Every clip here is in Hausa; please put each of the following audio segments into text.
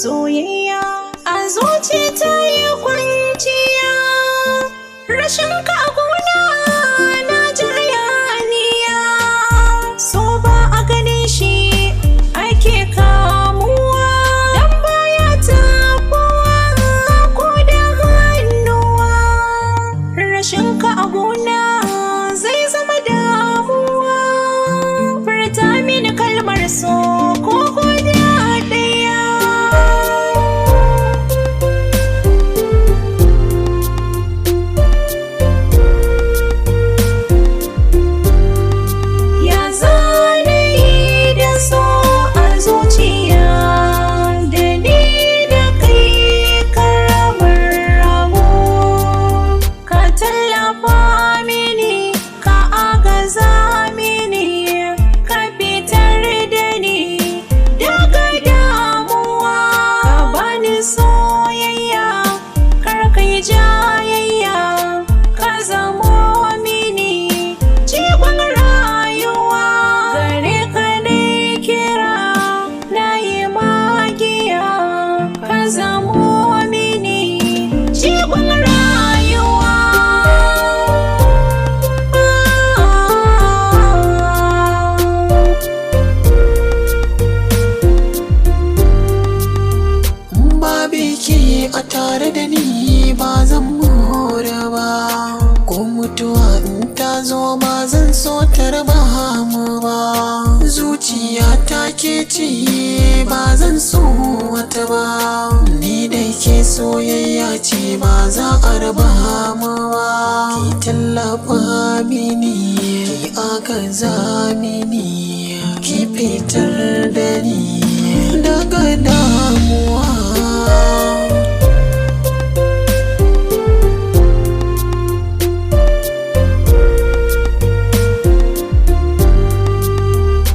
Soyayya a zuci ta yi kwanciya, rashin ka a gona na ji hayaniya. So ba a ganin shi ake kamuwa, dan baya tabuwa ko da hannuwa. Rashin ka a gona zai zama damuwa. Furta mini kalmar so ko guda ɗaya. Ya zane yi da so a zuciya, da ni da kai karamar rago. Ka tallafa mini, ka agaza mini, ka fitar da ni daga damuwa. Ka bani soyayya, kar ka yi jayayya, ka zamo mini jigon rayuwa. Gare ka ne kira na yi magiya, ka zamo mini jigon rayuwa. Ba biki a tare da ni ba zan more ba, ko mutuwa in ta zo ba zan so ta raba mu ba. Zuciya ta ke ci ba zan so wata ba, ni da ke soyayya ce ba za a raba mu ba. Ki tallafa mini, ki agaza mini, ki fitar da ni daga damuwa.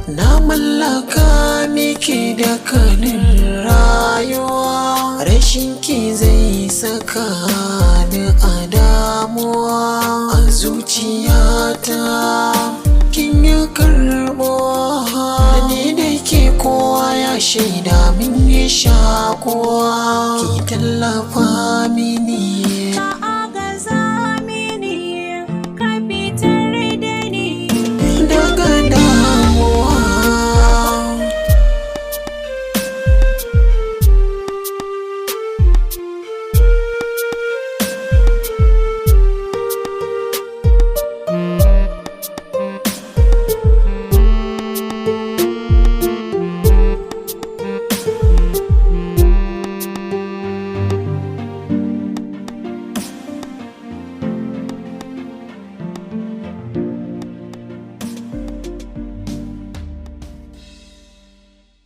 Na mallaka miki da kanin rayuwa, rashin ki zai saka ni a damuwa. A zuciyata kin yi karbuwa, ni da ke kowa ya shaida min yi shakuwa. Ki tallafa mini,